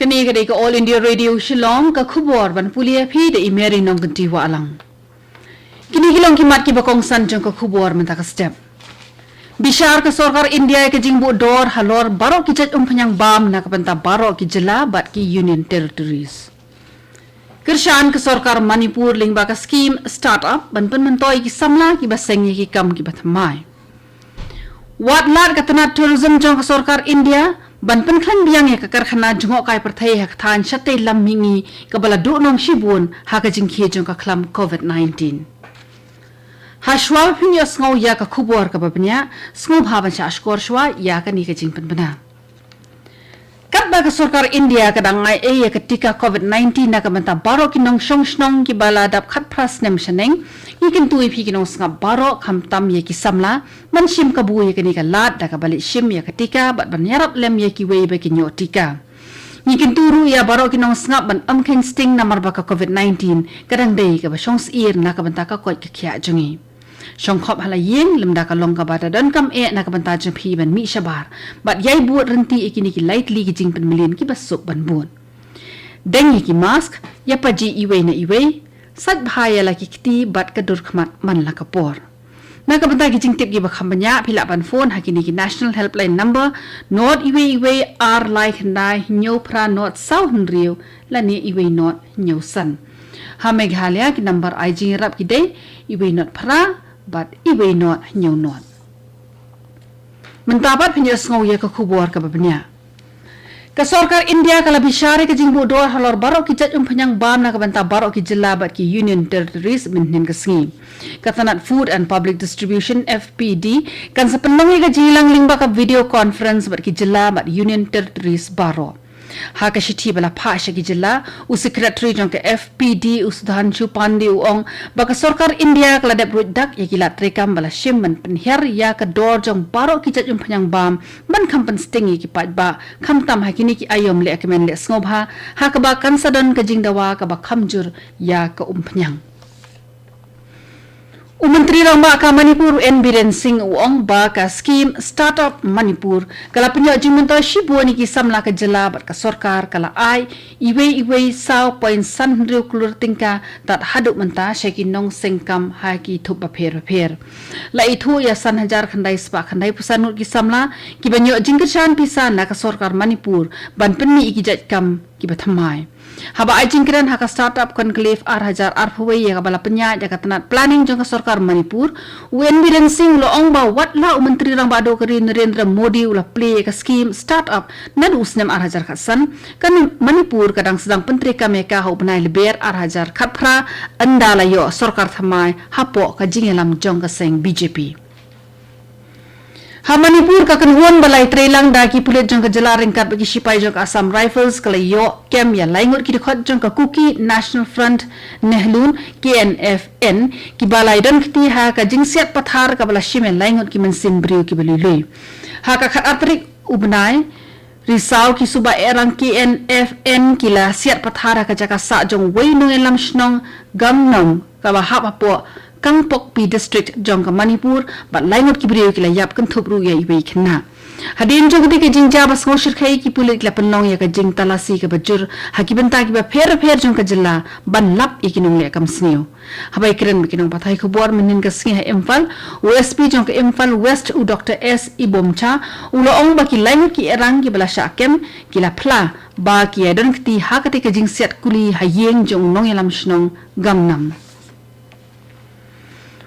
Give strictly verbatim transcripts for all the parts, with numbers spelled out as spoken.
Kane ka dei ka All India Radio Shillong, ka khubor ban pule ïa phi da i Mary Nongkynti Wahlang. Kine ki long ki mat kiba kongsan jong ka khubor mynta ka step. Bishar ka sorkar India ïa ka jingbuh dor halor baroh ki jait umphniang bam na ka bynta baroh ki jylla bad ki Union Territories. Kyrshan ka sorkar Manipur lyngba ka scheme Startup ban pynmyntoi ki samla kiba seng ïa ki kam kiba thymmai. Wad lad ka tnat tourism jong ka sorkar India ban pynkhlaiñ biang ïa ka karkhana jngohkai pyrthei ha ka thaiñ shatei lam mihngi kaba la duhnong shibun ha ka jingkhie jong ka khlam covid nineteen. Hashwa ba phin ïohsngew ïa ka khubor kaba bniah, sngewbha ban shah shkor shwa ïa kane ka jingpynbna. Katba ka sorkar India ka dang ai ei ïa ka tika covid nineteen na ka bynta baroh ki nongshong shnong kiba la dap khatphra snem shaneng, ngi kyntu ïa phi ki nongsngap baroh, khamtam ïa ki samla, ban shim kabu ïa kane ka lad da kaba leit shim ïa ka tika bad ban ïarap lem ïa kiwei ba kin ïoh tika. Ngi kyntu ruh ïa baroh ki nongsngap ban ym kheiñ sting namar ba ka covid nineteen ka dang dei kaba shong syier na ka bynta ka koit ka khiah jong ngi. Shong khop ha la ïing lymda ka long kaba da donkam eh na ka bynta jong phi ban mih shabar bad ïai bud ryntih ïa kine ki lai tylli ki jingpynmlien kiba suk ban bud. Deng ïa ki mask, ïa paji iwei na iwei, sait bha ïa la ki kti bad ka dur khmat man la ka por. Na ka bynta ki jingtip kiba kham bniah, phi lah ban phone ha kine ki National Helpline Number, not iwei iwei ar lai khyndai hynñiew phra not saw hynriew lane iwei not hynñiew san. Ha Meghalaya ki number ai jingïarap ki dei iwei not phra bad iwei not hynñiew not. Mynta pat phin ïohsngew ïa ka khubor kaba bniah. Ka sorkar India ka la bishar ïa ka jingbuh dor halor baroh ki jait umphniang bam na ka bynta baroh ki jylla bad ki Union Territories mynhynnin ka sngi. Ka tnat Food and Public Distribution, F P D, kan sa pynlong ïa ka jingïalang lyngba ka video conference bad ki jylla bad Union Territories baroh. Ha ka shithi ba la phah sha ki jylla, u Secretary jong ka F P D, u Sudhanshu Pandey, u ong ba ka sorkar India ka la dep ruid dak ïa ki lad treikam ba la shim ban pynhiar ïa ka dor jong baroh ki jait umphniang bam ban kham pynsting ïa ki paidbah, khamtam ha kine ki aïom leh kmen leh sngewbha, ha kaba kan sa don ka jingdawa kaba kham jur ïa ka umphniang. U Myntri Rangbah ka Manipur, u N Biren Singh, u ong ba ka scheme Startup Manipur ka la pynïoh jingmyntoi shibun ïa ki samla ka jylla bad ka sorkar ka la ai iwei iwei saw point san hynriew klur tyngka tad haduh mynta sha ki nongseng kam ha ki thup bapher bapher. La ithuh ïa san hajar khyndai spah khyndai phew san ngut ki samla kiba ïoh jingkyrshan pisa na ka sorkar Manipur ban pynmih ïa ki jait kam kiba thymmai. Haba ai jingkren ha ka Startup Conclave ar hajar arphew wei ïa kaba la pynïaid da ka tnat planning jong ka sorkar Manipur, u N Biren Singh u la ong ba wat la u Myntri Rangbah Duh ka ri Narendra Modi u la plie ïa ka scheme Startup naduh u snem ar hajar khatsan, ka Manipur ka dang sdang pyntreikam ïa ka ha u bnai Lber ar hajar khatphra, ynda la ïoh sorkar thymmai hapoh ka jingïalam jong ka seng B J P. Ha Manipur, ka kynhun ba la ïatreilang da ki pulit jong ka jylla ryngkat bad ki shipai jong ka Assam Rifles ka la ïoh kem ïa lai ngut ki dkhot jong ka Kuki National Front Nahlun, K N F N, kiba la ïadon kti ha ka jingsiat pathar kaba la shim ïa lai ngut ki mynsiem briew kiba lui lui. Ha ka khatar tarik u bnai Risaw, ki suba Ehrang K N F N ki la siat pathar ha ka jaka sah jong uwei u nongïalam shnong Gamnom kaba hap hapoh Kangpokpi District jong ka Manipur, bad lai ngut ki briew ki la ïap kynthup ruh ïa iwei i khynnah. Hadien jong kata ka jingjia ba sngewshyrkhei, ki pulit ki la pynlong ïa ka jingtalasi kaba jur ha ki bynta kiba pher pher jong ka jylla ban lap ïa ki nongleh kam sniew. Haba ïakren bad ki nongpathai khubor mynhynnin ka sngi ha Imphal, u S P jong ka Imphal West, u Doctor S Ibomcha, u la ong ba ki lai ngut ki Ehrang kiba la shah kem ki la phla ba ki ïadon kti ha kata ka jingsiat kuli ha ïing jong u nongïalam shnong Gamnom.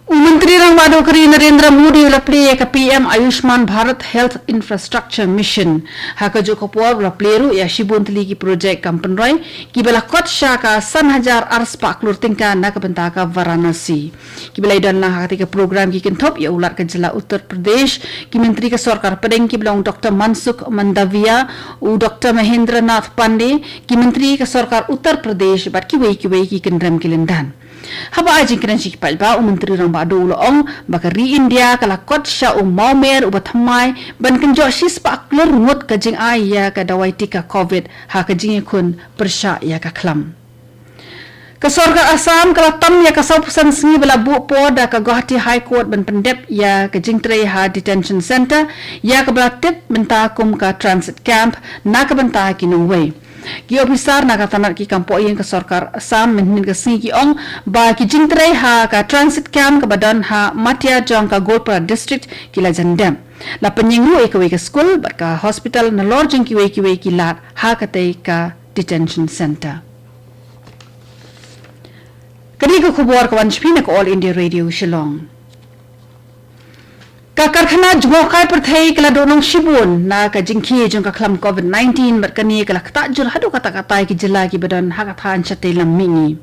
U Myntri Rangbah Duh ka ri Narendra Modi u la plie ïa ka P M Ayushman Bharat Health Infrastructure Mission. Ha kajuh ka por u la plie ruh ïa shibun tylli ki projek kam pynroi kiba la kot sha ka san hajar ar spah klur tyngka na ka bynta ka Varanasi. Kiba la ïadon lang ha kata ka program ki kynthup ïa u Lat ka jylla Uttar Pradesh, ki myntri ka sorkar pdeng kiba long Doctor Mansukh Mandaviya, u Doctor Mahendra Nath Pandey, ki myntri ka sorkar Uttar Pradesh bad kiwei kiwei ki kynrem ki lyndan. Haba ai jingkren sha ki paidbah, u Myntri Rangbah Duh u la ong ba ka ri India ka la kot sha u mawmer uba thymmai ban kynjoh shispah klur ngut ka jingai ïa ka dawai tika covid ha ka jingïakhun pyrshah ïa ka khlam. Ka sorkar Assam ka la tam ïa ka sawphew san sngi ba la buh por da ka Guwahati High Court ban pyndep ïa ka jingtrei ha detention centre, ïa kaba la tip mynta kum ka transit camp, na ka bynta ki nongwei. Ki ophisar na ka tnat ki kam poh ïing ka sorkar Assam mynhynnin ka sngi ki ong ba ki jingtrei ha ka transit camp kaba don ha Matia jong ka Goalpara District ki la jan dep. La pynïeng ruh ïa kawei ka skul bad ka hospital nalor jong kiwei kiwei ki lad ha katei ka detention centre. Kane ka khubor ka wan sha phi na ka All India Radio Shillong. Ka karkhana jngohkai pyrthei ka la duh nong shibun na ka jingkhie jong ka khlam covid nineteen bad kane ka la ktah jur haduh katta katta ïa ki jylla kiba don ha ka thaiñ shatei lam mihngi.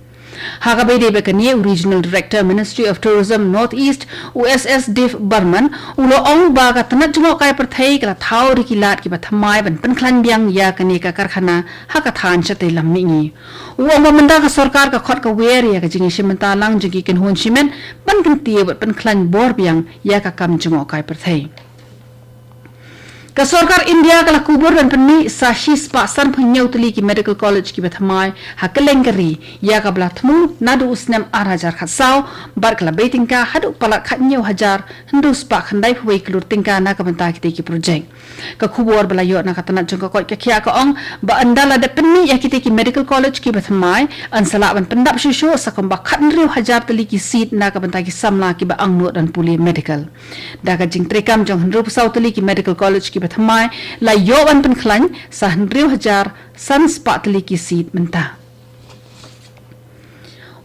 Ha kaba ïadei bad kane, u Regional Director, Ministry of Tourism North East, u S S Dev Barman, u la ong ba ka tnat jngohkai pyrthei ka la thaw ruh ïa ki lad kiba thymmai ban pynkhlaiñ biang ïa kane ka karkhana ha ka thaiñ shatei lam mihngi. U ong ba mynta ka sorkar ka khot ka wer ïa ka jingïashim bynta lang jong ki kynhun shimet ban kyntiew bad pynkhlaiñ bor biang ïa ka kam jngohkai pyrthei. Ka sorkar India ka la kubur ban pynmih sa shispah sanphew hynñiew tylli ki medical college kiba thymmai ha kylleng ka ri ïa kaba la thmu naduh u snem ar hajar khatsaw bad ka la bei tyngka haduh palat khathynñiew hajar hynriewspah khyndaiphew wei klur tyngka na ka bynta kitei ki projek. Ka khubor ba la ïoh na ka tnat jong ka koit ka khiah ka ong ba ynda la dep pynmih ïa kitei ki medical college kiba thymmai, yn sa lah ban pyndap shuh shuh sa kumba khathynriew hajar tylli ki seat na ka bynta ki samla kiba angnud ban pule medical. Da ka jingtreikam jong hynriewphew saw tylli ki medical college kiba thymmai, la ïoh ban pynkhlaiñ sa hynriew hajar sanspah tylli ki seat mynta.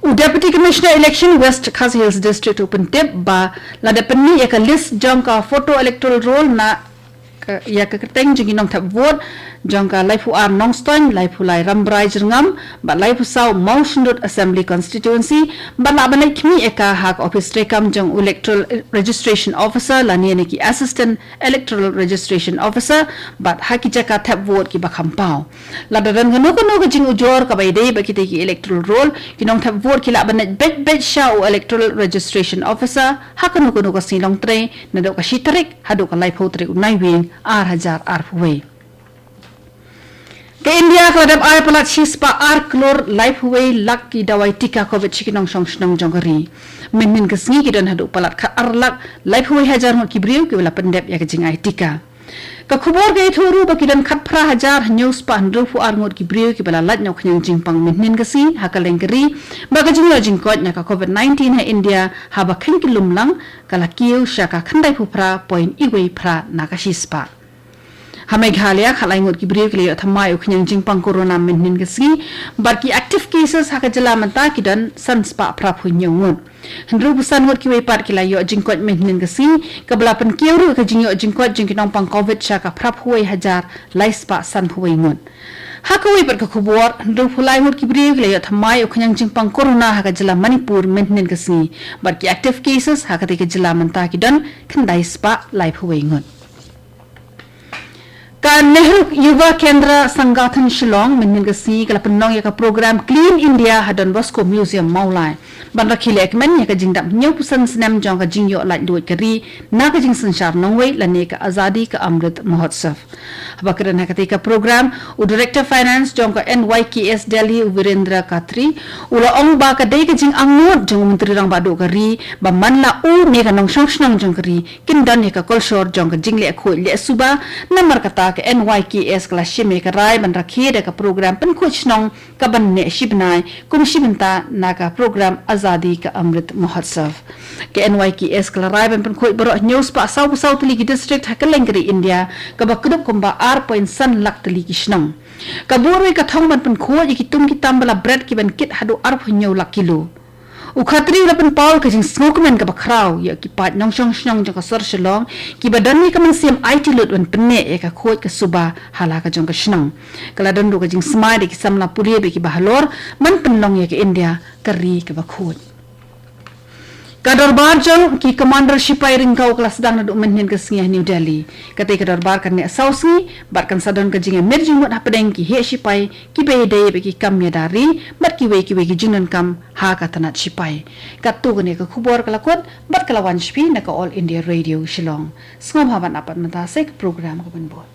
U Deputy Commissioner Election West Khasi Hills District u pyntip ba la dep pynmih ïa ka list jong ka photo electoral roll na ka, ïa ka kyrteng jong ki nongthep vote jong ka laiphew ar Nongstoiñ, laiphew lai Rambrai Jyrngam bad laiphew saw Mawshynrut Assembly Constituency bad lah ban leit khmih ïa ka ha ka ophis treikam jong u Electoral Registration Officer lane na ki Assistant Electoral Registration Officer bad ha ki jaka thep vote kiba kham paw. Lada don kano kano ka jingujor kaba ïadei bad kitei ki electoral roll, ki nongthep vote ki lah ban leit beit beit sha u Electoral Registration Officer ha kano kano ka sngi longtrei naduh ka shi tarik haduh ka laiphew tarik u Naiwieng ar hajar arphew wei. Ka India ka la dep ai palat shispah ar klur laiphew wei lak ki dawai tika covid sha ki nongshong shnong jong ka ri. Mynhynnin ka sngi ki don haduh palat khat ar lak laiphew wei hajar ngut ki briew kiba la pyndep ïa ka jingai tika. Ka khubor ka ïathuh ruh ba ki don khatphra hajar hynñiewspah hynriewphew ar ngut ki briew kiba la lait na u khñiang jingpang mynhynnin ka sngi ha kylleng ka ri, ba ka jingïoh jingkoit na ka covid nineteen ha India haba kheiñ kyllum lang ka la kiew sha ka khyndaiphewphra point iwei phra na ka shispah. Ha Meghalaya, khatlai ngut ki briew ki la ïoh thymmai u khñiang jingpang corona mynhynnin ka sngi, bad ki active cases ha ka jylla mynta ki don sanspah phraphew hynñiew ngut. Hynriewphew san ngut kiwei pat ki la ïoh jingkoit mynhynnin ka sngi, kaba la pynkiew ruh ka jingïoh jingkoit jong ki nongpang covid sha ka phraphew wei hajar laispah sanphew wei ngut. Ha kawei pat ka khubor, hynriewphew lai ngut ki briew ki la ïoh thymmai u khñiang jingpang corona ha ka jylla Manipur mynhynnin ka sngi, bad ki active cases ha katei ka jylla mynta ki don khyndaispah laiphew wei ngut. Ka Nehru Yuva Kendra Sangathan Shillong mynhynnin ka sngi ka la pynlong ïa ka program Clean India ha Don Bosco Museum Mawlai, ban rakhe lehkmen ïa ka jingdap hynñiewphew san snem jong ka jingïoh laitluid ka ri na ka jingsynshar nongwei lane ka Azadi Ka Amrit Mahotsav. Haba kren ha katei ka program, u Director Finance jong ka N Y K S Delhi, u Virendra Khatri, u la ong ba ka dei ka jingangnud jong u Myntri Rangbah Duh ka ri ba man la u ne ka nongshong shnong jong ka ri kin don ïa ka kolshor jong ka jingleh khuid leh suba. Namar kata, ka N Y K S ka la shim ïa ka rai ban rakhe da ka program pynkhuid shnong kaban neh shi bnai kum shi bynta na ka program Azadi Ka Amrit Mahotsav. Ka N Y K S ka la rai ban pynkhuid baroh hynñiewspah sawphew saw tylli ki district ha kylleng ka ri India, kaba kdup kumba ar point san lak tylli ki shnong. Ka buh ruh ïa ka thong ban pynkhuid ïa ki tum ki tam ba la bret kiban kit haduh arphew hynñiew lak kilo. U Khatri u la pynpaw ka jingsngewkmen kaba khraw ïa ki paid nongshong shnong jong ka sor Shillong kiba don ïa ka mynsiem aiti lut ban pynneh ïa ka khuid ka suba ha la ka jong ka shnong. Ka la don ruh ka jingsmai da ki samla pule bad kiba halor ban pynlong ïa ka India ka ri kaba khuid. Ka dorbar jong ki commander shipai ryngkaw ka la sdang naduh mynhynnin ka sngi ha New Delhi. Katei ka dorbar kan neh saw sngi bad kan sa don ka jingïamir jingmut hapdeng ki heh shipai kiba ïadei bad ki kam ïada ri bad kiwei kiwei ki jingdonkam ha ka tnat shipai. Katto katne ka khubor ka la kut bad ka la wan sha phi na ka All India Radio Shillong. Sngewbha ban ap pat mynta sa ïa ka program kaban bud.